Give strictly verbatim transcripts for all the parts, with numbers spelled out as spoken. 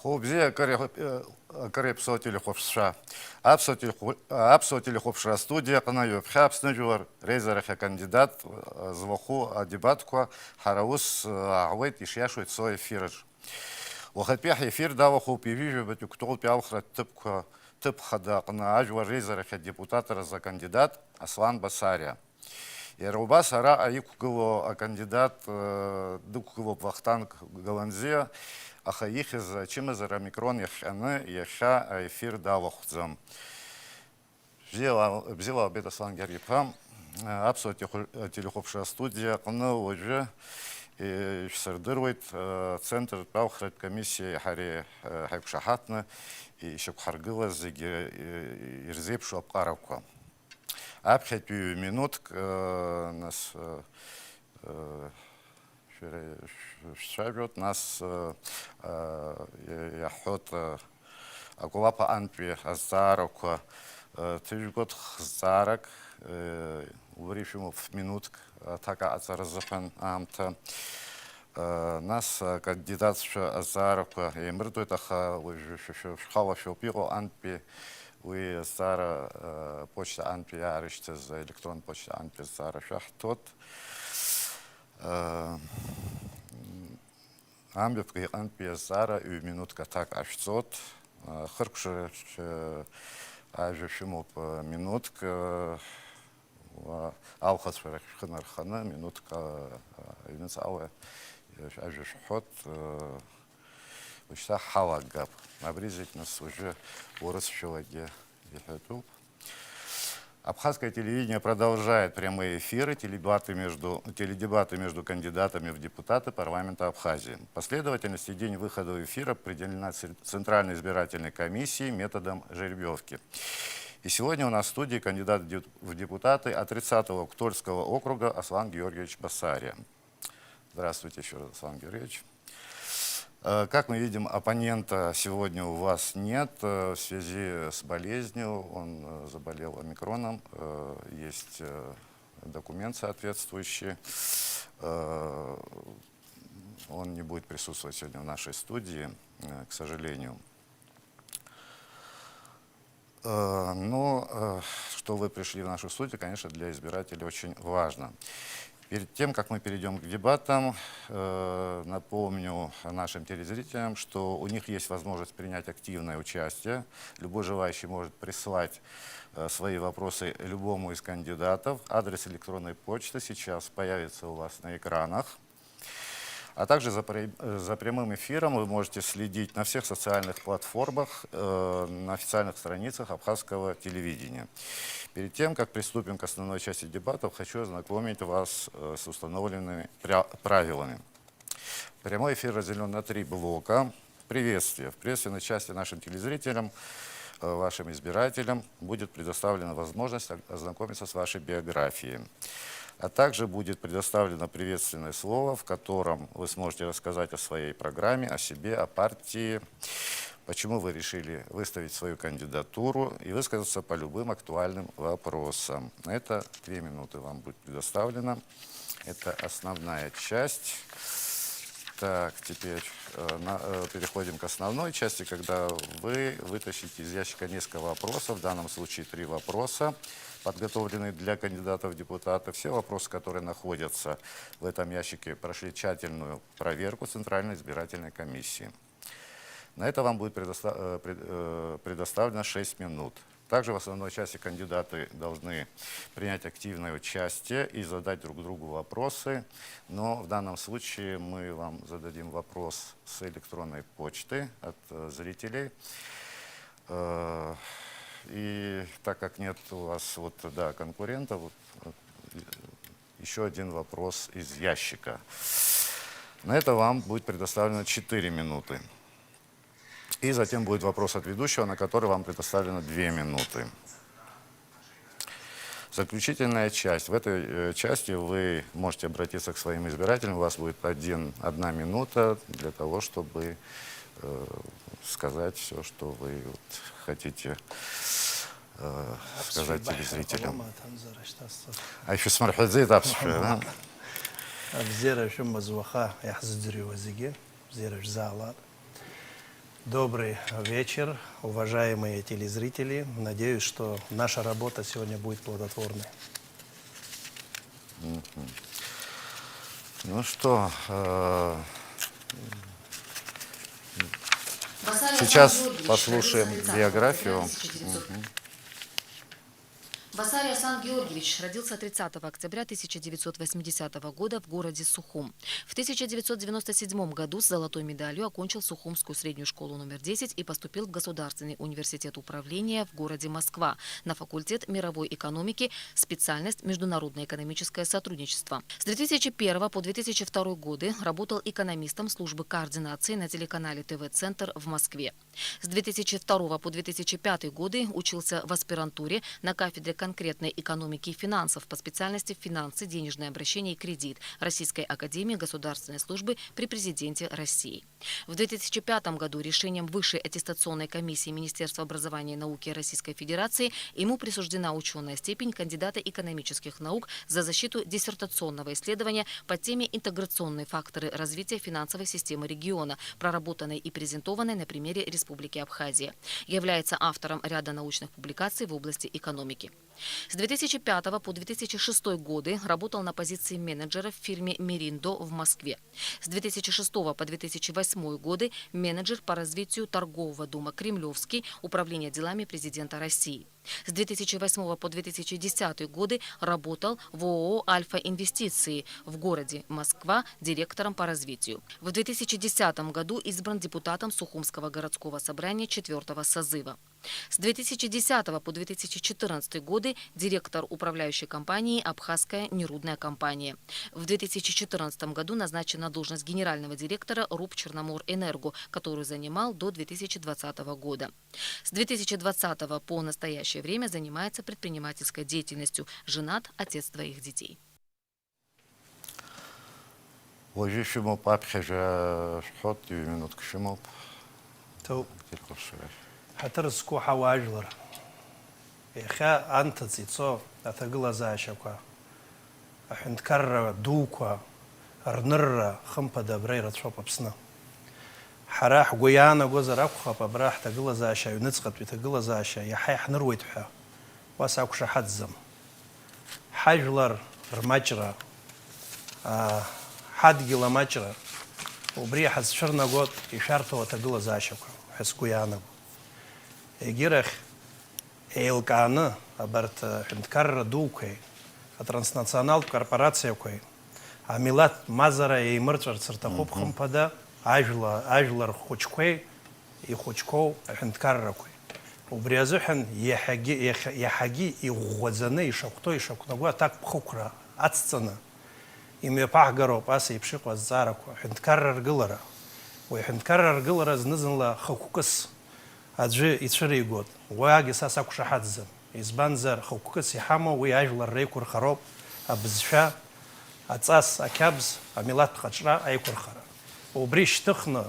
Хәылбзиа, акыр иахә-, акыр иаԥсоу ателехәаԥшцәа. Аԥсуа телехәы-, аԥсуа телехәаԥшра астудиа аҟны ҩаԥхьа Аԥсны жәлар реизарахь акандидат, э, злахәу адебатқәа ҳара ус, э, ааҳуеит, ишиашоу ицо аефираҿ. Уахатәи ҳефир далахәуп ҩажәи жәабатәи гәҭоутәи алхратә ҭыԥқәа, ҭыԥ хада аҟны ажәлар реизарахь адепутатразы акандидат Аслан Басариа. Иара убас араҟа иқәгылоу акандидат, э, дықәгылоуп Вахтанг Галанзиа, аха ихьыз ачымазара амикрон иахҟьаны иахьа аефир далахәӡам. Бзиала, бзиала аабеит, Аслан Гьаргь-иԥа. Аԥсуа телехәы-, телехәаԥшра астудиа аҟны уажәы, э, ишәсырдыруеит, э, Центртә алхратә комиссиеи ҳареи, э, ҳаиқәшаҳаҭны ишьақәҳаргылаз зегьы, э, ирзеиԥшу аԥҟарақәа. Аԥхьатәи ҩ-минуҭк, э, нас, э, э, шәара шә-, шәцәажәоит, нас, э, э, иа-, иаҳҳәоит, э, акәалаԥ аҟынтәи азҵаарақәа, э, ҭыжәгоит хзҵаарак, э, убри шәымоуп ф-минуҭк аҭак аҟаҵара азыҳәан аамҭа. Э, нас акандидатцәа азҵаарақәа еимырдоит, аха уажәы шәа-, шәа-, шәхала шәоуп иҟоу, антәи уи азҵаара, э, почта антәи иаарышьҭыз, аелектронтә почта антәи азҵаара шәаҳҭоит. Э, амҩаԥгаҩ иҟынтәи азҵаара ҩ-минуҭк аҭак ҟашәҵоит. Э, хыркәшарахь, э, ажәа шәымоуп, э, минуҭк, э, уа-, алхацәа рахь шәхы нарханы, минуҭк, э, аҩныҵҟала, э, ажәа шәҳәоит, э, уажәшьҭа ҳалагап. Абри зегь нас уажәы урысшәалагьы иҳәатәуп. Абхазское телевидение продолжает прямые эфиры, теледебаты между, теледебаты между кандидатами в депутаты парламента Абхазии. Последовательность и день выхода в эфир определена Цен-, Центральной избирательной комиссией методом жеребьевки. И сегодня у нас в студии кандидат в деп-, в депутаты от тридцатого Кутольского округа Аслан Георгиевич Басария. Здравствуйте ещё раз, Аслан Георгиевич. Э, как мы видим, оппонента сегодня у вас нет, э, в связи с болезнью. Он, э, заболел омикроном. Э, есть, э, документ соответствующий. Э, он не будет присутствовать сегодня в нашей студии, э, к сожалению. Э, ну, э, что вы пришли в нашу студию, конечно, для избирателей очень важно. Перед тем, как мы перейдём к дебатам, э, напомню нашим телезрителям, что у них есть возможность принять активное участие. Любой желающий может прислать, э, свои вопросы любому из кандидатов. Адрес электронной почты сейчас появится у вас на экранах. А также за пря-, э, за прямым эфиром вы можете следить на всех социальных платформах, э, на официальных страницах Абхазского телевидения. Перед тем, как приступим к основной части дебатов, хочу ознакомить вас, э, с установленными пря-, правилами. Прямой эфир разделён на три блока. Приветствие. В приветственной части нашим телезрителям, э, вашим избирателям будет предоставлена возможность о-, ознакомиться с вашей биографией. А также будет предоставлено приветственное слово, в котором вы сможете рассказать о своей программе, о себе, о партии, почему вы решили выставить свою кандидатуру и высказаться по любым актуальным вопросам. На это три минуты вам будет предоставлено. Это основная часть. Так, теперь, э, на-, э, переходим к основной части, когда вы вытащите из ящика несколько вопросов, в данном случае три вопроса, подготовленные для кандидатов в депутаты. Все вопросы, которые находятся в этом ящике, прошли тщательную проверку Центральной избирательной комиссии. На это вам будет предоста-, э, пред-, э, предоставлено шесть минут. Также в основной части кандидаты должны принять активное участие и задать друг другу вопросы. Но в данном случае мы вам зададим вопрос с электронной почты от, э, зрителей. Э, и так как нет у вас вот, да, конкурента, вот, э, ещё один вопрос из ящика. На это вам будет предоставлено четыре минуты. И затем будет вопрос от ведущего, на который вам предоставлено две минуты. Заключительная часть. В этой, э, части вы можете обратиться к своим избирателям. У вас будет один, одна минута для того, чтобы, э, сказать всё, что вы вот хотите, э, сказать телезрителям. Аԥсшәа ишәысмырҳәаӡеит аԥсшәа, а? Абзиара шәымаз уаха иаҳзыӡырҩуа зегьы, бзиара шәзаалааит. Добрый вечер, уважаемые телезрители. Надеюсь, что наша работа сегодня будет плодотворной. Ну что, э, сейчас послушаем биографию. Басарий Аслан Георгиевич родился тридцатого октября тысяча девятьсот восьмидесятого года в городе Сухум. В тысяча девятьсот девяносто седьмом году с золотой медалью окончил Сухумскую среднюю школу номер десять и поступил в Государственный университет управления в городе Москва на факультет мировой экономики, специальность международное экономическое сотрудничество. С две тысячи первого по две тысячи второй годы работал экономистом службы координации на телеканале ТВ-центр в Москве. С две тысячи второго по две тысячи пятый годы учился в аспирантуре на кафедре конкретной экономики и финансов по специальности финансы, денежное обращение и кредит Российской академии государственной службы при президенте России. В две тысячи пятом году решением Высшей аттестационной комиссии Министерства образования и науки Российской Федерации ему присуждена ученая степень кандидата экономических наук за защиту диссертационного исследования по теме «Интеграционные факторы развития финансовой системы региона», проработанной и презентованной на примере Республики Абхазия. Является автором ряда научных публикаций в области экономики. С две тысячи пятого по две тысячи шестой годы работал на позиции менеджера в фирме «Мериндо» в Москве. С две тысячи шестого по две тысячи восьмой годы менеджер по развитию торгового дома «Кремлевский» Управления делами президента России. С две тысячи восьмого по две тысячи десятый годы работал в ООО «Альфа Инвестиции» в городе Москва директором по развитию. В две тысячи десятом году избран депутатом Сухумского городского собрания четвёртого созыва. С две тысячи десятого по две тысячи четырнадцатый годы директор управляющей компании «Абхазская нерудная компания». В две тысячи четырнадцатом году назначен на должность генерального директора «РУП Черноморэнерго», которую занимал до две тысячи двадцатого года. С две тысячи двадцатого по настоящее время занимается предпринимательской деятельностью, женат, отец двоих детей. Уажәы шәымоуп, аԥхьажәа шәҳәоит, ҩ-минуҭк шәымоуп. Ҭоуп. Ҳаҭыр зқәу ҳауаажәлар. Иахьа анҭыҵ ицо аҭагылазаашьақәа, аҳәынҭқарра дуқәа рнырра, хымԥада, абра ирацәоуп Аԥсны. Ҳара ҳгәы иаанагозар акәхап, абра ҳҭагылазаашьа, аҩныҵҟатәи ҭагылазаашьа иаҳа иаҳныруеит ҳәа. Уа сақәшаҳаҭӡам. Ҳажәлар рмаҷра, аа, ҳадгьыл амаҷра, убри иҳазцәырнагоит ишәарҭоу аҭагылазаашьақәа ҳәа сгәы иаанагоит. Егьирахь, еилкааны абарҭ аҳәынҭқарра дуқәеи атранснационалтә корпорациақәеи амилаҭ мазара еимырҵәарц рҭахуп, хымԥада, ажәла-, ажәлар хәыҷқәеи ихәыҷқәоу аҳәынҭқаррақәеи. Убри азыҳәан иаҳагьы, иахьа-, иаҳагьы иӷәӷәаӡаны ишахәҭоу, ишақәнаго аҭакԥхықәра ацҵаны имҩаԥаҳгароуп ас еиԥш иҟоу азҵаарақәа, аҳәынҭқарра аргылара. Уи аҳәынҭқарра аргылара зны-зынла хықәкыс аӡәы ицәыригоит, уигьы са сақәшаҳаҭӡам. Избанзар, хықәкыс иҳамоу уи ажәлар реиқәырхароуп, абызшәа, аҵас, ақьабз, амилаҭтә ҟаҵара аиқәырхара. Убри шьҭыхны,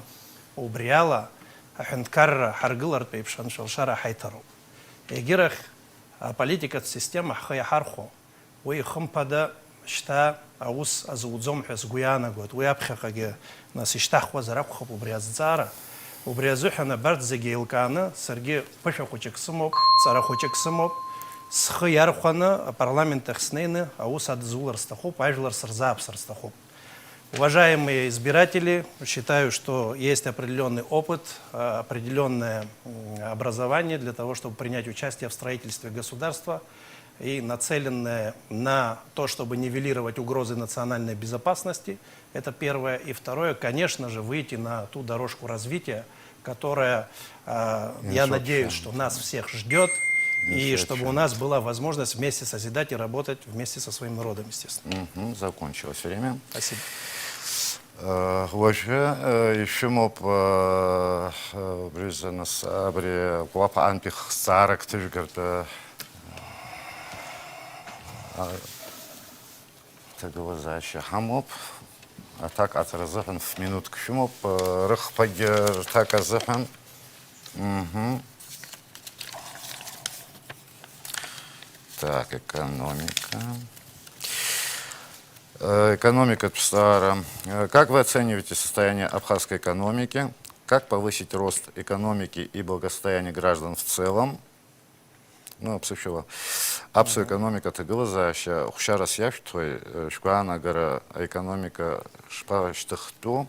убриала аҳәынҭқарра ҳаргылартә еиԥш анцәа лшара ҳаиҭароуп. Егьирахь, аполитикатә система ҳхы иаҳархәо, уи, хымԥада, шьҭа аус азуӡом ҳәа сгәы иаанагоит. Уи аԥхьаҟагьы, нас, ишьҭаҳхуазар акәхап убри азҵаара. Убри азыҳәан абарҭ зегьы еилкааны, саргьы ԥышәа хәыҷык сымоуп, ҵара хәыҷык сымоуп, схы иархәаны апарламент ахь снеины аус адызулар сҭахуп, ажәлар сырзааԥсар сҭахуп. Уважаемые избиратели, считаю, что есть определённый опыт, а, определённое, м, образование для того, чтобы принять участие в строительстве государства и нацеленное на то, чтобы нивелировать угрозы национальной безопасности. Это первое. И второе, конечно же, выйти на ту дорожку развития, которая, а, я надеюсь, что нас всех ждёт, и чтобы у нас была возможность вместе созидать и работать вместе со своим народом, естественно. Мгм, закончилось время. Спасибо. Э, Уажәы, э, ишәымоуп, э, э, убри зыныс-, абри Гәлаԥ аҟынтәи хҵаарак ҭыжәгартә, э, а, ҭагылазаашьа ҳамоуп. Аҭак ҟаҵара азыҳәан ф-минуҭк шәымоуп, э, рыхԥагьы рҭак азыҳәан. Мгм. Так, экономика. Э, экономика, Псара. Э, Как вы оцениваете состояние абхазской экономики? Как повысить рост экономики и благосостояние граждан в целом? Ну, аԥсышәала. Аԥсуа Мгм. Економика аҭагылазаашьа хәшьарас иашәҭуеи, э, шәгәаанагара аекономика шԥашьҭыхтәу?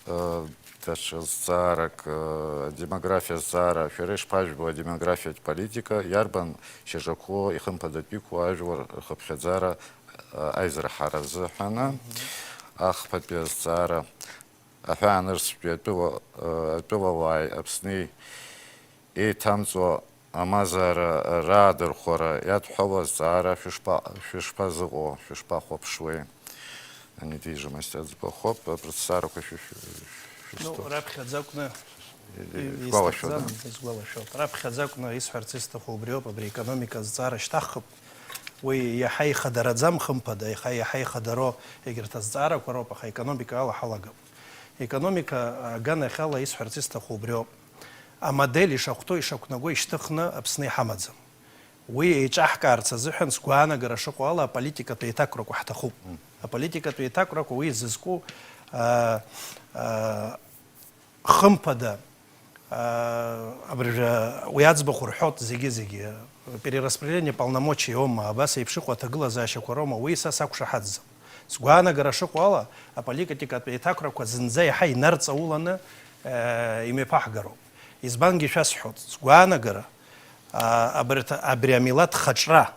Э, даҽа зҵаарак, э, адемографиа азҵаара, шәара ишԥажәбо адемографиатә политика, иарбан шьаҿақәоу ихымԥадатәиқәоу ажәлар рхыԥхьаӡара, э, аизырҳара азыҳәаны? Мгм. Ахԥатәи азҵаара, аҳәаанырцәтәи атәыла-, э, атәылауааи Аԥсни еиҭамҵуа амазара раадырхәара иадҳәалоу азҵаара шәышԥа-, шәышԥазыҟоу, шәышԥахәаԥшуеи? Недвижимость аӡбахәоуп, апроцессарақәа шәы-, шәы-, Ну, шәысту-, раԥхьаӡа акәны, э, и-, шәгәалашәода? Исҭахӡам, исгәалашәоит. Раԥхьаӡа акәны исҳәарц исҭаху убриоуп, абри аекономика азҵаара шьҭаҳхып. Уи иаҳа ихадараӡам, хымԥада, иаҳа, иаҳа ихадароу егьырҭ азҵаарақәа роуп, аха аекономика ала ҳалагап. Аекономика аганахьала исҳәарц исҭаху убриоуп. Амодель ишахәҭоу, ишақәнаго ишьҭыхны Аԥсны иҳамаӡам. Уи еиҿаҳкаарц азыҳәан, сгәаанагара шыҟоу ала, аполитикатә еиҭакрақәа ҳҭахуп. Мм. Аполитикатә еиҭакрақәа уи зызку, аа, аа, хымԥада, аа, абыржәы уи аӡбахә рҳәоит зегьы-зегьы. Перераспределение полномочий аума, абас еиԥш иҟоу аҭагылазаашьақәа роума, уи са сақәшаҳаҭӡам. Сгәаанагара шыҟоу ала, аполитикатә еиҭакрақәа зынӡа иаҳа инарҵауланы, э, имҩаԥаҳгароуп. Избангьы шәасҳәоит, сгәаанагара, а, абарҭ, абри амилаҭ хаҿра,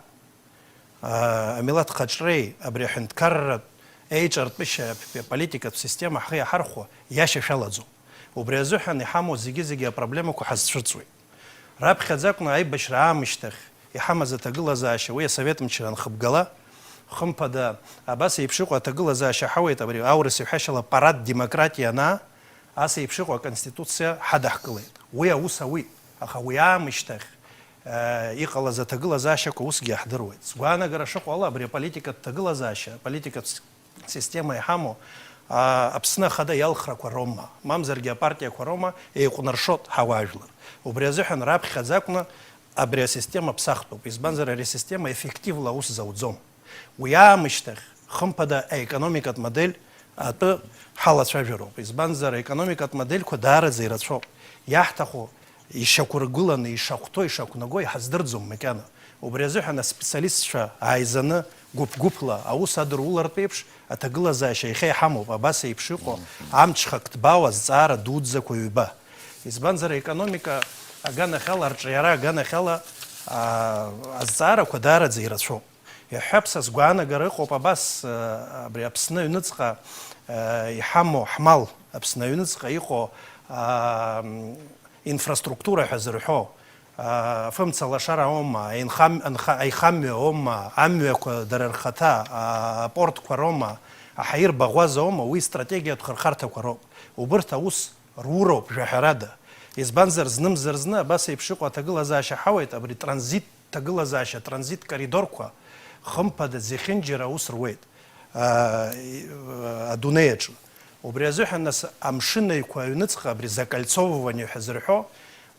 а, амилаҭ хаҿреи абри аҳәынҭқарратә еиҿартәышьа, аполитикатә система ҳхы иаҳархәо иашьа шәалаӡом. Убри азыҳәан иҳамоу зегьы-зегьы апроблемақәа ҳазцәырҵуеит. Раԥхьаӡа акәны аибашьра аамышьҭахь иҳамаз аҭагылазаашьа, уи асовет мчра анхыбгала, хымԥада, абас еиԥш иҟоу аҭагылазаашьа ҳауеит, абри аурыс иҳәашьала парад демократии анаа, ас еиԥш иҟоу аконституциа ҳадаҳкылеит. Уи аус ауит, аха уи аамышьҭахь, э, иҟалаз аҭагылазаашьақәа усгьы иаҳдыруеит. Сгәаанагара шыҟоу ала, абри аполитикатә ҭагылазаашьа, аполитикатә система иҳамоу, а, Аԥсны Ахада иалхрақәа роума, мамзаргьы апартиақәа роума еиҟәнаршоит ҳауаажәлар. Убри азыҳәан раԥхьаӡа акәны абри асистема ԥсахтәуп, избанзар ари асистема еффективла аус зауӡом. Уи аамышьҭахь, хымԥада, аекономикатә модель атәы ҳалацәажәароуп, избанзар аекономикатә модельқәа даараӡа ирацәоуп. Иаҳҭаху ишьақәыргыланы, ишахәҭоу, ишақәнаго иҳаздырӡом макьана. Убри азыҳәан аспециалистцәа ааизаны, гәыԥ-гәыԥла аус адырулартә еиԥш, аҭагылазаашьа иахьа иҳамоуп, абас еиԥш иҟоу амҽхак ҭбаау азҵаара дуӡӡақәа ҩба. Избанзар, аекономика аганахьала, арҿиара аганахьала, аа, азҵаарақәа даараӡа ирацәоуп. Иаҳҳәап, са сгәаанагара ыҟоуп абас, аа, абри Аԥсны аҩныҵҟа, аа, иҳамоу ҳмал, Аԥсны аҩныҵҟа иҟоу, аа, инфраструктура ҳәа зырҳәо, аа, афымца лашара аума, аинхам-, анха-, аихамҩа аума, амҩақәа дара рхаҭа, аа, апортқәа роума, аҳаирбаӷәаза аума, уи стратегиатә хырхарҭақәа роуп. Убырҭ аус руроуп, жәаҳәарада. Избанзар, знымзар-зны абас еиԥш иҟоу аҭагылазаашьа ҳауеит, абри транзит ҭагылазаашьа, транзит коридорқәа, хымԥада, зехьынџьара аус руеит, аа, и-, адунеи аҿы. Убри азыҳәан, нас, амшын аҩқәа аҩныҵҟа абри закольцовывание ҳәа зырҳәо,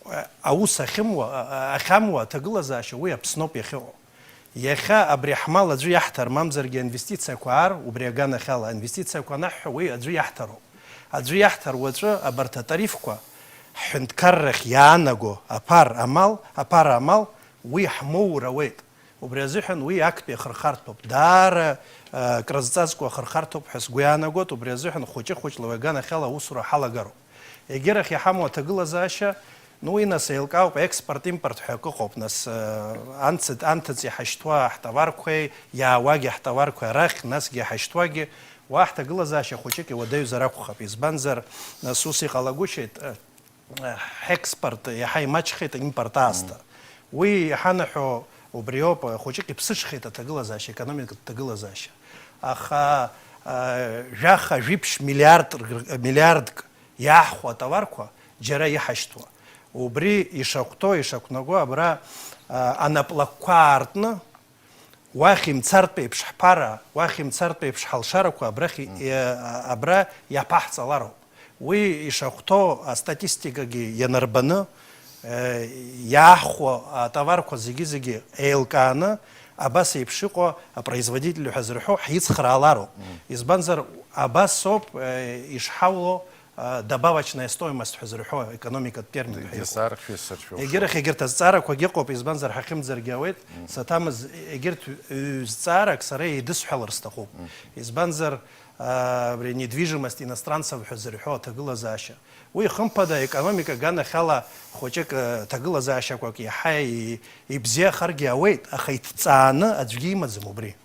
а, аус ахьымуа, а, а, ахьамуа аҭагылазаашьа уи Аԥсноуп иахьыҟоу. Иахьа абри ҳмал аӡәы иаҳҭар, мамзаргьы аинвестициақәа аар, убри аганахьала аинвестициақәа анаҳҳәо, уи аӡәы иаҳҭароуп. Аӡәы иаҳҭар уаҵәы абарҭ атарифқәа, ҳҳәынҭқаррахь иаанаго аԥар амал, аԥара амал, уи ҳмоур ауеит. Убри азыҳәан уи актәи ахырхарҭоуп. Даара, а, крызҵазкуа ахырхарҭоуп ҳәа сгәы иаанагоит, убри азыҳәан хәыҷы-хәыҷла уи аганахьала аусура ҳалагароуп. Егьирахь иҳамоу аҭагылазаашьа, ну, уи, нас, еилкаауп, експорт-импорт ҳәа акы ыҟоуп, нас, э, анҭыҵ-, анҭыҵ иҳашьҭуа ҳтоварқәеи, иаауагьы ҳтоварқәеи арахь, насгьы иҳашьҭуагьы, уа ҳҭагылазаашьа хәыҷык иуадаҩзар акәхап, избанзар, нас, ус иҟалагәышьеит, э, э, ҳекспорт иаҳа имаҷхеит аимпорт аасҭа. Мм. Уи иҳанаҳәо убриоуп, э, хәыҷык иԥсыҽхеит аҭагылазаашьа, аекономикатә ҭагылазаашьа. Аха, э, жәаха, жәиԥшь миллиард р-, миллиардк иаҳхәа атоварқәа џьара иҳашьҭуа. Убри ишахәҭоу, ишақәнаго абра, а, анаплакқәа аартны, уахь имцартә еиԥш ҳԥара, уахь имцартә еиԥш ҳалшарақәа абрахь и-, Мм. и-, а-, абра иаԥаҳҵалароуп. Уи ишахәҭоу астатистикагьы ианарбаны, э, иаахәо атоварқәа зегьы-зегьы еилкааны, абас еиԥш иҟоу апроизводитель ҳәа зырҳәо ҳицхраалароуп. Мм. Избанзар, абас ауп, э, ишҳауло а, добавочная стоимость ҳәа зырҳәо, экономикатә термин ҳәа иҟоуп. Десархьи сыршәо. Егьырахь егьырҭ азҵаарақәагьы ыҟоуп, избанзар, ҳахьымӡаргьы ауеит. Мм. Саҭамыз, егьырҭ ҩ-, зҵаарак сара еидысҳәалар сҭахуп. Мм. Избанзар, а, абри недвижимость иностранцев ҳәа зырҳәо аҭагылазаашьа. Уи, хымԥада, аекономика аганахьала хәыҷык, а, ҭагылазаашьақәак иаҳа и-, ибзиахаргьы ауеит, аха иҭҵааны аӡәгьы имаӡам убри.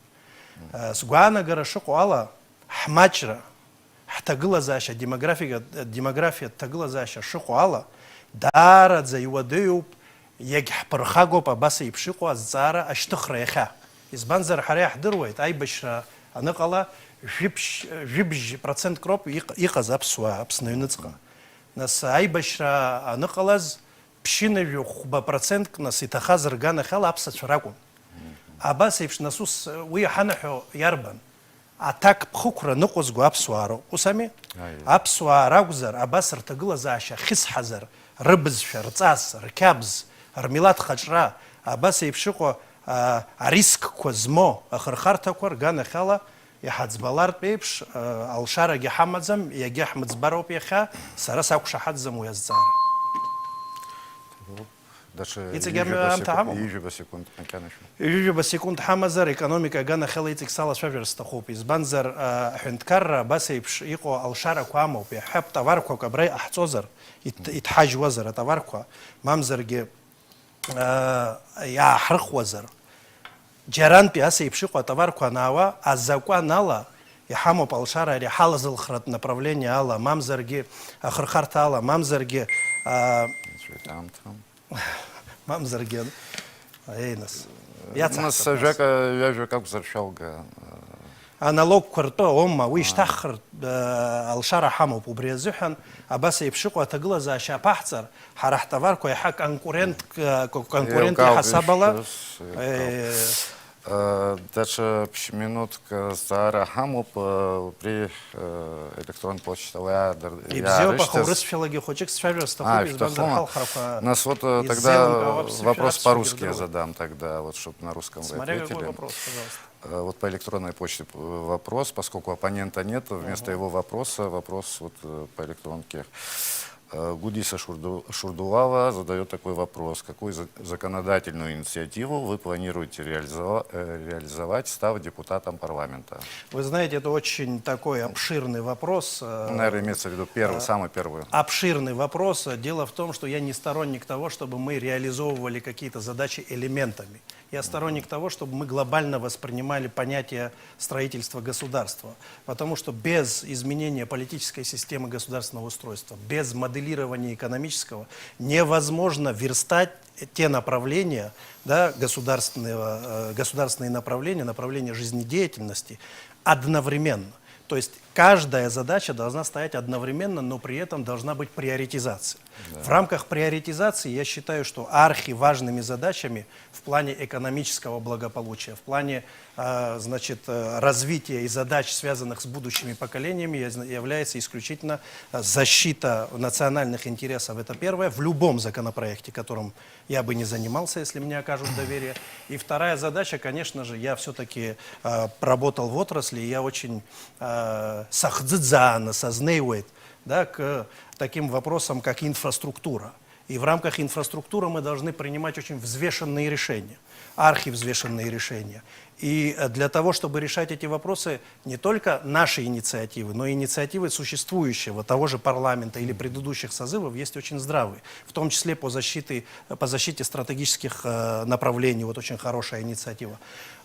Мм. А, сгәаанагара шыҟоу ала, ҳмаҷра, ҳҭагылазаашьа, демографика-, демографиатә ҭагылазаашьа шыҟоу ала, даараӡа иуадаҩуп, иагьҳԥырхагоуп абас еиԥш иҟоу азҵаара ашьҭыхра иахьа. Избанзар, ҳара иаҳдыруеит, аибашьра аныҟала, жәибжь, жәибжь процентк роуп иҟ-, иҟаз аԥсуаа Аԥсны аҩныҵҟа. Нас, аибашьра аныҟалаз, ԥшьынажәи хәба процентк, нас, иҭахаз рганахьала аԥсацәа ракәын. Абас еиԥш, нас, ус, уи ҳанаҳәо иарбан? Аҭакԥхықәра ныҟәызго аԥсуаа роуп. Ус ами? Аиеи. Аԥсуаа ракәзар, абас рҭагылазаашьа хьысҳазар, рыбызшәа, рҵас, рқьабз, рмилаҭ хаҿра, абас еиԥш иҟоу, а, арискқәа змоу ахырхарҭақәа рганахьала иҳаӡбалартә еиԥш, а, алшарагьы ҳамаӡам, иагьа ҳмыӡбароуп иахьа, сара сақәшаҳаҭӡам уи азҵаара. Даҽа Иҵегь ҩажәаба амҩа аамҭа секунд, ҳамоума? Ҩажәаба секунд макьанашәа. Ҩажәаба секунд ҳамазар, економика аганахьала иҵегь салацәажәар сҭахуп. Избанзар, а, аҳәынҭқарра абас еиԥш иҟоу алшарақәа амоуп. Иаҳҳәап, товарқәак абра иҟаҳҵозар, ит-, Мгм. иҭҳажьуазар атоварқәа, мамзаргьы, а, иааҳрыхуазар, џьарантәи ас еиԥш иҟоу атоварқәа анаауа, азакәан ала иҳамоуп алшара ари ҳалазылхратә направление ала, мамзаргьы ахырхарҭа ала, мамзаргьы, а, Ицәеит аамҭа. Мамзаргьы, еи, нас. Иацаҳҵап, Нас, нас. Ажәак, ҩажәак акәзар шәалга. Аналогқәа ртәы аума, уи Ааи. шьҭаҳхыр, э, алшара ҳамоуп убри азыҳәан, абас еиԥш иҟоу аҭагылазаашьа аԥаҳҵар, ҳара ҳтоварқәа иаҳа конкурент, э, ко-, конкурент Еилкаауп иҳасаб ала, ишәҳәаз, еилкаауп. э, Э, даҽа ԥшь-минуҭк азҵаара ҳамоуп, э, убри, э, електрон почтала иаадыр-, Ибзиоуп, аха иаарышьҭыз. Урысшәалагьы хәыҷык сцәажәар сҭахуп, А, избанзар шәҭахума? Ҳалхрақәа Нас вот, э, тогда изеилымкаауа аԥсышәа вопрос аццәагьа по-русски я рдыруеит. Задам тогда, вот, чтоб на русском вы Смотря какой ответили. Вопрос, пожалуйста. Э, вот по электронной почте, э, вопрос, поскольку оппонента нет, вместо Мгм. его вопроса вопрос вот, э, по электронке. Э, Гудиса Шурду-, Шурдулава задаёт такой вопрос. Какую за-, законодательную инициативу вы планируете реализова-, э, реализовать, став депутатом парламента? Вы знаете, это очень такой обширный вопрос, э, Наверное, имеется в виду первый, э, самый первый. Обширный вопрос. Дело в том, что я не сторонник того, чтобы мы реализовывали какие-то задачи элементами. Я сторонник того, чтобы мы глобально воспринимали понятие строительства государства, потому что без изменения политической системы государственного устройства, без моделирования экономического невозможно верстать те направления, да, государственного, э, государственные направления, направления жизнедеятельности одновременно. То есть каждая задача должна стоять одновременно, но при этом должна быть приоритизация. Да. В рамках приоритизации я считаю, что архиважными задачами в плане экономического благополучия, в плане, э, значит, э, развития и задач, связанных с будущими поколениями, я зна-, является исключительно, э, защита национальных интересов. Это первое. В любом законопроекте, которым я бы не занимался, если мне окажут доверие. И вторая задача, конечно же, я всё-таки, э, поработал в отрасли, и я очень, э, сахӡыӡааны сазнеиуеит, да, к таким вопросам, как инфраструктура. И в рамках инфраструктуры мы должны принимать очень взвешенные решения, архивзвешенные решения. И, э, для того, чтобы решать эти вопросы, не только наши инициативы, но и инициативы существующего, того же парламента или предыдущих созывов, есть очень здравые, в том числе по защите, по защите стратегических, э, направлений, вот очень хорошая инициатива.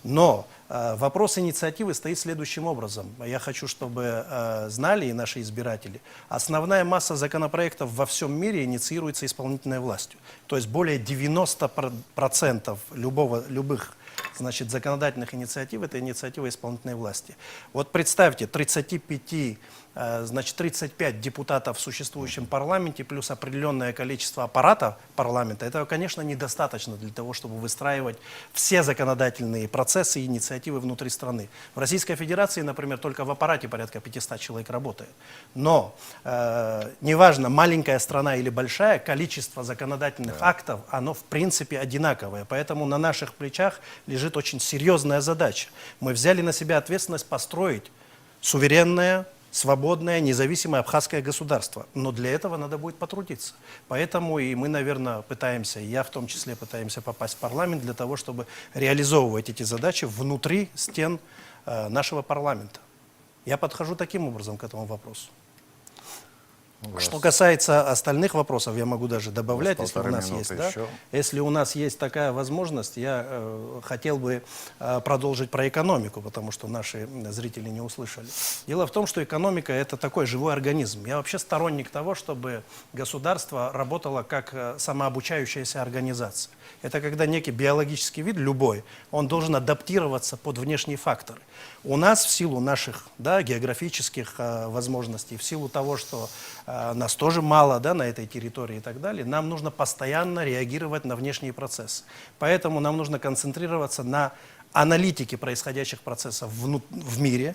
Но, э, вопрос инициативы стоит следующим образом. Я хочу, чтобы, э, знали и наши избиратели. Основная масса законопроектов во всём мире инициируется исполнительной властью. То есть более девяносто процентов любого, любых, значит, законодательных инициатив — это инициатива исполнительной власти. Вот представьте, тридцати пяти, э, значит, тридцать пять депутатов в существующем парламенте плюс определённое количество аппарата парламента. Этого, конечно, недостаточно для того, чтобы выстраивать все законодательные процессы и инициативы внутри страны. В Российской Федерации, например, только в аппарате порядка пятьсот человек работает. Но, э, неважно, маленькая страна или большая, количество законодательных актов, оно в принципе одинаковое. Поэтому на наших плечах лежит очень серьёзная задача. Мы взяли на себя ответственность построить суверенное, свободное, независимое абхазское государство. Но для этого надо будет потрудиться. Поэтому и мы, наверное, пытаемся, и я в том числе пытаемся попасть в парламент для того, чтобы реализовывать эти задачи внутри стен э, нашего парламента. Я подхожу таким образом к этому вопросу. Что касается остальных вопросов, я могу даже добавлять, если у нас есть, да, если у нас есть такая возможность, я э, хотел бы э, продолжить про экономику, потому что наши зрители не услышали. Дело в том, что экономика — это такой живой организм. Я вообще сторонник того, чтобы государство работало как э, самообучающаяся организация. Это когда некий биологический вид, любой, он должен адаптироваться под внешние факторы. У нас в силу наших, да, географических э, возможностей, в силу того, что э, нас тоже мало, да, на этой территории и так далее, нам нужно постоянно реагировать на внешние процессы. Поэтому нам нужно концентрироваться на аналитике происходящих процессов вну- в мире,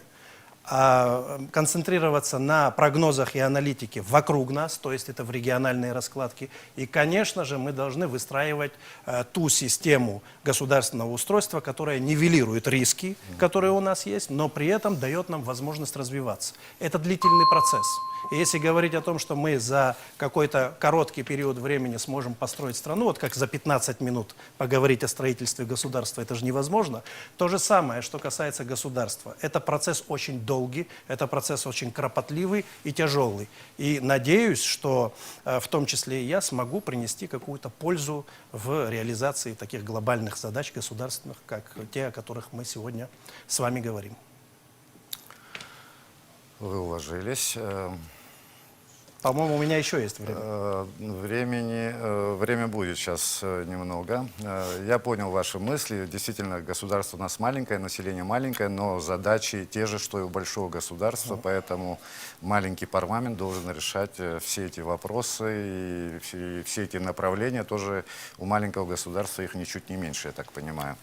а, концентрироваться на прогнозах и аналитике вокруг нас, то есть это в региональные раскладки. И, конечно же, мы должны выстраивать э, ту систему государственного устройства, которая нивелирует риски, которые у нас есть, но при этом дает нам возможность развиваться. Это длительный процесс. И если говорить о том, что мы за какой-то короткий период времени сможем построить страну, вот как за пятнадцать минут поговорить о строительстве государства, это же невозможно. То же самое, что касается государства. Это процесс очень долгий, это процесс очень кропотливый и тяжелый. И надеюсь, что э, в том числе и я смогу принести какую-то пользу в реализации таких глобальных задач государственных, как те, о которых мы сегодня с вами говорим. Вы уложились. Э, По-моему, у меня еще есть время. Э, Времени, э, время будет сейчас немного. Э, Я понял ваши мысли. Действительно, государство у нас маленькое, население маленькое, но задачи те же, что и у большого государства, поэтому маленький парламент должен решать э, все эти вопросы и все, и все эти направления. Тоже у маленького государства их ничуть не меньше, я так понимаю.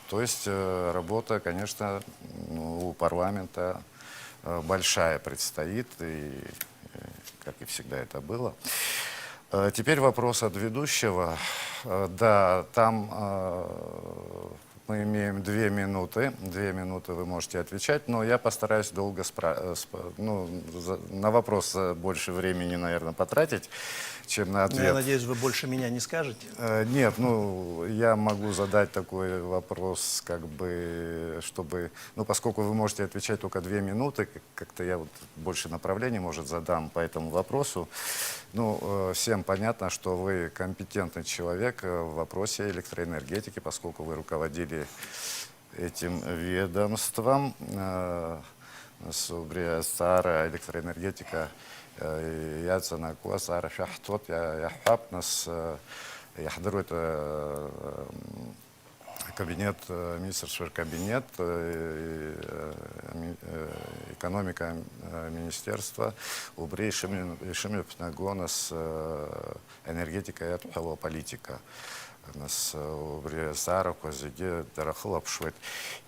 То есть э, работа, конечно, ну, у парламента э, большая предстоит, и э, как и всегда это было. Э, Теперь вопрос от ведущего. Э, Да, там э, мы имеем две минуты. Две минуты вы можете отвечать, но я постараюсь долго спра- э, сп- ну, за- на вопрос э, больше времени, наверное, потратить, чем на Я ответ. Надеюсь, вы больше меня не скажете. Э, Нет, ну, я могу задать такой вопрос, как бы, чтобы, ну, поскольку вы можете отвечать только две минуты, как- как-то я вот больше направлений, может, задам по этому вопросу. Ну, э, всем понятно, что вы компетентный человек э, в вопросе электроэнергетики, поскольку вы руководили этим ведомством. Э, Нас убри азҵаара аелектроенергетика э, иаҵанакуа азҵаара шәаҳҭоит, иа- иаҳҳәап, нас э, иаҳдыруеит э, кабинет, э, министрцәа ркабинет, э, э, ми- э, экономика э, министерство, убри ишымҩа- ишымҩаԥнаго нас э, енергетика иадҳәалоу аполитика. Нас э, убри азҵаарақәа зегьы дара хылаԥшуеит.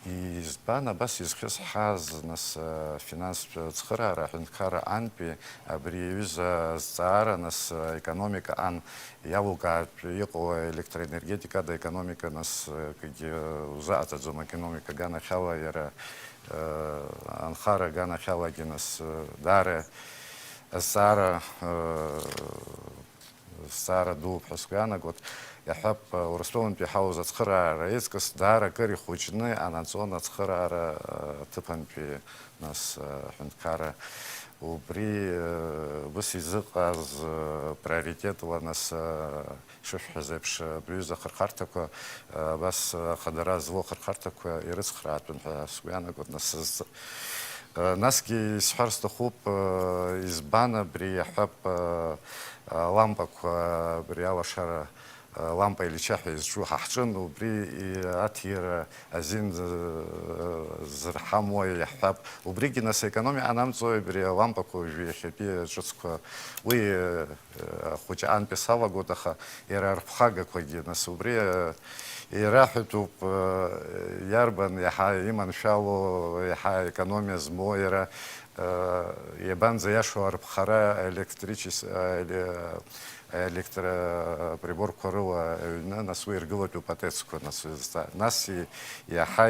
Избан абас изхьысҳаз нас э, афинанстә цхыраара аҳәынҭқарра антәи абри аҩыза азҵаара нас э, аекономика ан иалукаартә иҟоу аелектроенергетикада аекономика нас э, акгьы узаҟаҵаӡом, аекономика аганахьала иара э, анхара аганахьалагьы нас э, даара азҵаара э, зҵаара дууп ҳәа сгәы иаанагоит. Иаҳҳәап, Урыстәылантәи иҳауз ацхыраара аиҵкыс даара акыр ихәыҷны анаҵон ацхыраара аҭыԥантәи нас аҳәынҭқарра. Убри ус изыҟаз приоритетла нас ишышәҳәаз еиԥш абри аҩыза ахырхарҭақәа абас ахадара злоу ахырхарҭақәа ирыцхраатәын ҳәа сгәы иаанагоит. Нас Насгьы исҳәар сҭахуп, избан абри иаҳҳәап, алампақәа абри алашара лампа Ильича ҳәа изҿу ҳахҿын, убри аҭира азин зырҳамуа иаҳҳәап, убригьы нас аекономиа анамҵои абри алампақәа уажәы иахьатәи ҿыцқәа уи Ахәыҷы антәи салагоит, аха иара арԥхагақәагьы, нас, убри ираҳәатәуп, иарбан иаҳа иманшәало, иаҳа аекономиа змоу иара, иабанӡа иашоу арԥхара, электричес-, электроприборқәа рыла аҩны, нас, уи иргылатәуп атецқәа, нас, нас и-, иаҳа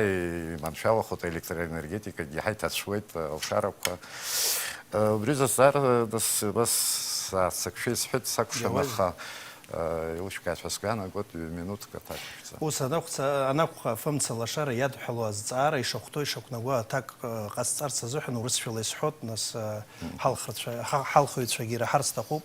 иманшәалахоит аелектроенергетикагьы, иаҳа иҭацәуеит алшарақәа. Убри зызҵаара нас, нас сааццакшәа исҳәеит, сакәшан, иауазеи? Аха, э, еилышәкааит ҳәа сгәы иаанагоит, ҩ-минуҭк аҭак ишәҵа. Ус анакәха, анакәха, фымца лашара иадҳәалоу азҵаара ишахәҭоу, ишақәнаго аҭак, э, ҟасҵарц азыҳәан урысшәала исҳәот, нас, э, Мгм. ҳалхрацәа-, ҳа-, ҳалхыҩцәагьы ираҳар сҭахуп.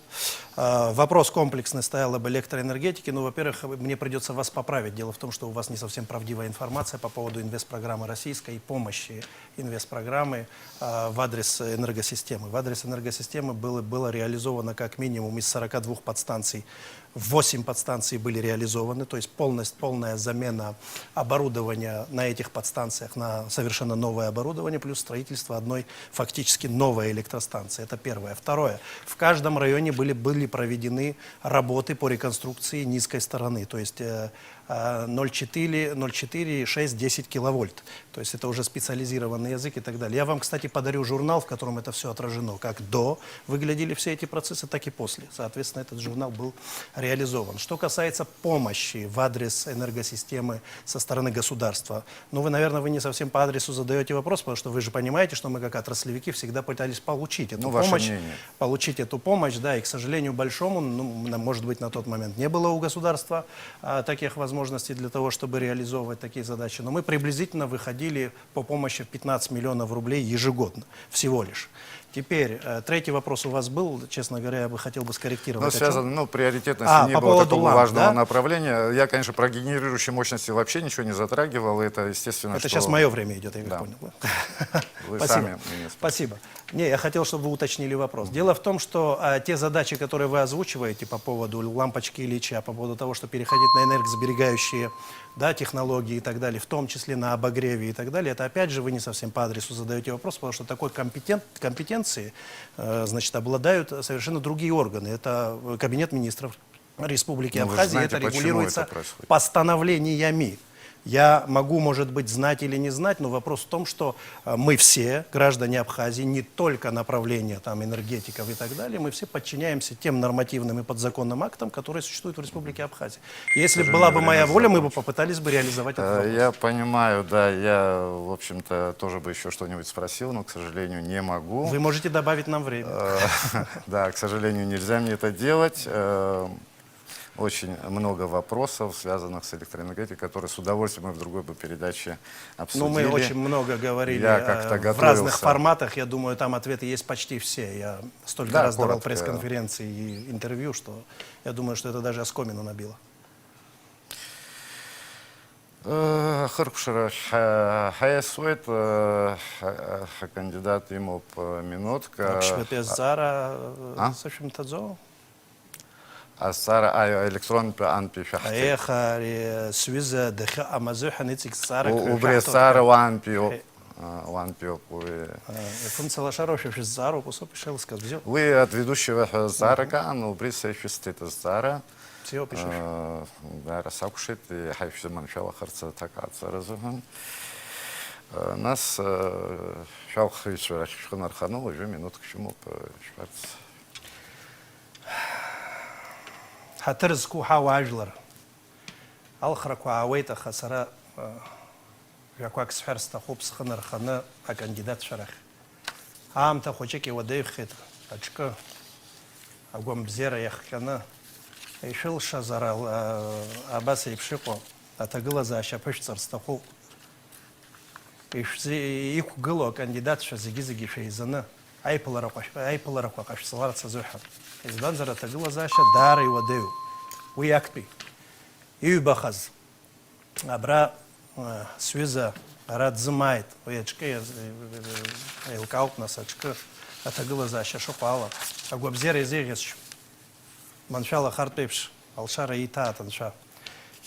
Э, вопрос комплексный стоял об электроэнергетике. Ну, во-первых, мне придётся вас поправить. Дело в том, что у вас не совсем правдивая информация по поводу инвестпрограммы российской и помощи инвестпрограммы, а, в адрес энергосистемы. В адрес энергосистемы было, было реализовано как минимум из сорока двух подстанций, восемь подстанций были реализованы, то есть полность, полная замена оборудования на этих подстанциях на совершенно новое оборудование, плюс строительство одной фактически новой электростанции. Это первое. Второе. В каждом районе были, были проведены работы по реконструкции низкой стороны, то есть, э, э, ноль четыре, ноль четыре, шесть, десять киловольт. То есть это уже специализированный язык и так далее. Я вам, кстати, подарю журнал, в котором это всё отражено, как до выглядели все эти процессы, так и после. Соответственно, этот журнал был реализован. Что касается помощи в адрес энергосистемы со стороны государства, ну, вы, наверное, вы не совсем по адресу задаёте вопрос, потому что вы же понимаете, что мы, как отраслевики, всегда пытались получить эту Ну, ваше помощь, мнение. получить эту помощь, да, и, к сожалению большому, ну, на-, может быть, на тот момент не было у государства, а, таких возможностей для того, чтобы реализовывать такие задачи. Но мы приблизительно выходили по помощи в пятнадцать миллионов рублей ежегодно, всего лишь. Теперь, э, третий вопрос у вас был, честно говоря, я бы хотел бы скорректировать. Ну, О чём? связано, ну, приоритетности А, не по было поводу такого ламп, важного да? направления. Я, конечно, про генерирующие мощности вообще ничего не затрагивал, это, естественно, Это что щас моё время идёт, я как Да. понял, да? Вы Спасибо. сами, министр. Спасибо. Не, я хотел, чтобы вы уточнили вопрос. Дело в том, что, а, те задачи, которые вы озвучиваете по поводу лампочки Ильича, по поводу того, что переходить на энергосберегающие, да, технологии и так далее, в том числе на обогреве и так далее, это опять же вы не совсем по адресу задаёте вопрос, потому что такой компетент-, компетенции, э, значит, обладают совершенно другие органы. Это, э, Кабинет министров Республики Ну, вы же Абхазия, знаете, это почему регулируется это происходит. постановлениями. Я могу, может быть, знать или не знать, но вопрос в том, что, э, мы все, граждане Абхазии, не только направление там энергетиков и так далее, мы все подчиняемся тем нормативным и подзаконным актам, которые существуют в Республике Абхазия. Если К сожалению, была бы время моя воля, мы бы закончилось. попытались бы реализовать этот Э, вопрос. я понимаю, да, я, в общем-то, тоже бы ещё что-нибудь спросил, но, к сожалению, не могу. Вы можете добавить нам время. Э, да, к сожалению, нельзя мне это делать. Э, очень много вопросов, связанных с электроэнергетикой, которые с удовольствием мы в другой бы передаче Ну, мы обсудили. очень много говорили, Я э, как-то в разных готовился. форматах. Я думаю, там ответы есть почти все. Я столько Да, раз давал коротко. пресс-конференции и интервью, что я думаю, что это даже оскомину набило. Э, ахыркәшара ҳа-, ҳаиасуеит, э, ҳа-, ҳакандидат имоуп, э, минуҭк, э, Аԥшьбатәи азҵаара, э, а? сышәымҭаӡо? Азҵаара, аио, електронтәи антәи шәаҳҭеит. Еиха, ари сҩыза дахьыҟам азыҳәан иҵегь зҵаарак У-, убри шәаҳҭоит азҵаара ҳәа. уаантәиоуп. Ҳе- А, уаантәиоуп, уи. А, фымца лашароушәа шәызҵаароуп, усоуп ишеилыскааз, бзиоуп. Уи адведущиба ҳәа азҵаарак Мгм. аан, убри са ишәысҭеит азҵаара. Бзиоуп, ишышәа. А, даара сакәшеит, иаҳа ишәзыманшәалахарц аҭак ааҵара азыҳәан. А, нас, а, шәалхыҩцәа рахь шәхы нарханы уажәы минуҭк шәымоуп, а, ишәҳәарц. Ҳаҭыр зқәу ҳауаажәлар, алхрақәа аауеит, аха сара, а, жәақәак сҳәар сҭахуп схы нарханы акандидатцәа рахь. Аамҭа хәыҷык иуадаҩхеит аҿкы, агәамбзиара иахҟьаны. Ишәылшазар, а, абас еиԥш иҟоу аҭагылазаашьа ԥышәҵар сҭахуп. Ишәзи-, иқәгылоу акандидатцәа зегьы-зегьы шәеизаны, аиԥыларақәа шә-, аиԥыларақәа ҟашәҵаларц азыҳәан. Избанзар, аҭагылазаашьа даара иуадаҩуп. Уи актәи. Иҩбахаз, абра, э, сҩыза ара дзымааит, уи аҿкы иаз-, еилкаауп, нас, аҿкы аҭагылазаашьа шыҟоу ала, агәабзиара изеиӷьасшьо, маншәала ахартә еиԥш алшара ииҭааит анцәа.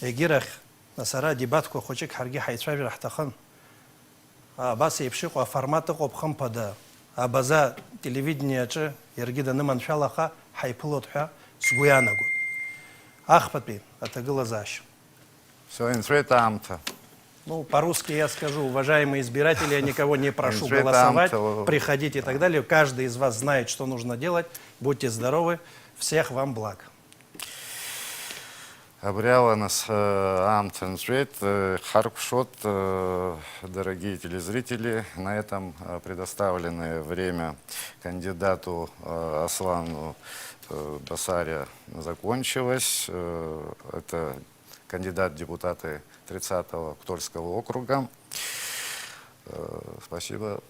Егьирахь, нас, ара адебатқәа хәыҷык ҳаргьы ҳаицәажәар ҳҭахын. Абас еиԥш иҟоу аформат ыҟоуп, хымԥада, абаза телевидение аҿы иаргьы даныманшәалаха, ҳаиԥылоит ҳәа сгәы иаанагоит. Ахԥатәи аҭагылазаашьа. Всё, инҵәеит аамҭа. Ну, по-русски я скажу, уважаемые избиратели, я никого не прошу Инҵәеит голосовать, аамҭа. приходить и так далее. Каждый из вас знает, что нужно делать. Будьте здоровы. Всех вам благ. Абри ала нас, э, аамҭа нҵәеит, э, ҳаркәшоит, э, дорогие телезрители, на этом, э, предоставленное время кандидату, э, Аслану, э, Басаря закончилось. Э, это кандидат в депутаты тридцатого Ктольского округа. Э, спасибо.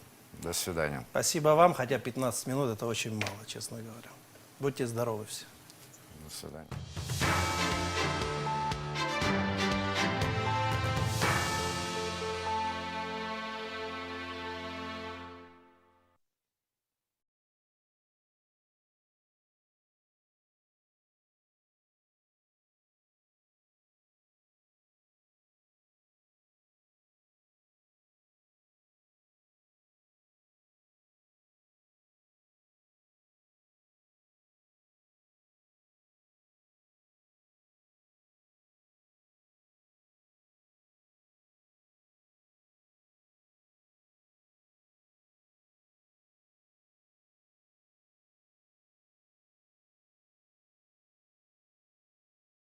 До свидания. Спасибо вам, хотя пятнадцать минут это очень мало, честно говоря. Будьте здоровы все. До свидания.